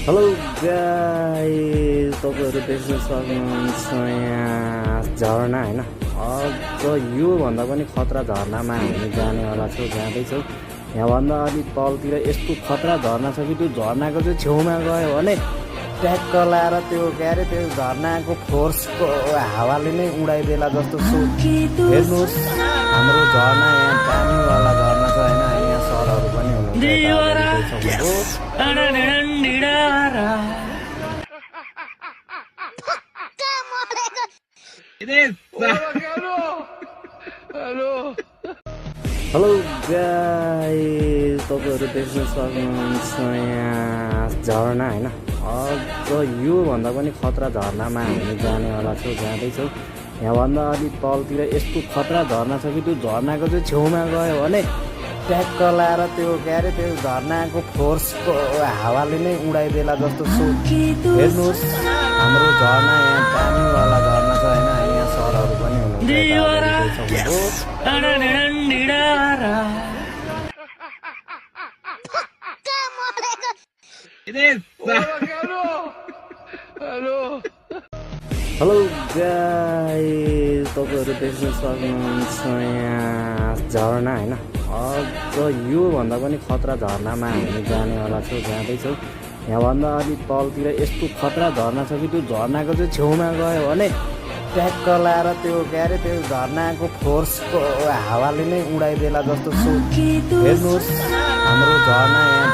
Hello guys, तपाईँहरू देख्न सक्नुहुन्छ यहाँ झरना होइन। अझ योभन्दा पनि खतरा झरनामा हामी जानेवाला छौँ, जाँदैछौँ। यहाँभन्दा अलिक तलतिर यस्तो खतरा झरना छ कि त्यो झरनाको चाहिँ छेउमा गयो भने ट्याक्क लाएर त्यो के अरे त्यो झरनाको फोर्सको हावाले नै उडाइदेला जस्तो हेर्नुहोस्। हाम्रो झरना यहाँ पानीवाला झरना छ होइन, यहाँ सरहरू पनि हुनुहुन्छ। हेलो गाइस, तपाईँहरू देख्न सक्नुहुन्छ यहाँ झरना होइन। अझ योभन्दा पनि खतरा झरनामा हामी जानेवाला छौँ, जाँदैछौँ। यहाँभन्दा अलिक तलतिर यस्तो खतरा झरना छ कि त्यो झरनाको चाहिँ छेउमा गयो भने ट्याक्क लाएर त्यो के अरे त्यो झरनाको फोर्सको हावाले नै उडाइदेला जस्तो हेर्नुहोस्। हाम्रो झरना यहाँ पानीवाला झरना छ होइन, यहाँ सरहरू पनि हुनुहुन्छ। हेलो गाइस, तपाईँहरू देख्न सक्नुहुन्छ यहाँ झरना होइन। अझ योभन्दा पनि खतरा झरनामा हामी जानेवाला छौँ, जाँदैछौँ। यहाँभन्दा अलिक तलतिर यस्तो खतरा झरना छ कि त्यो झरनाको चाहिँ छेउमा गयो भने ट्याक्क लाएर त्यो के अरे त्यो झरनाको फोर्सको हावाले नै उडाइदेला जस्तो हेर्नुहोस्। हाम्रो झरना यहाँ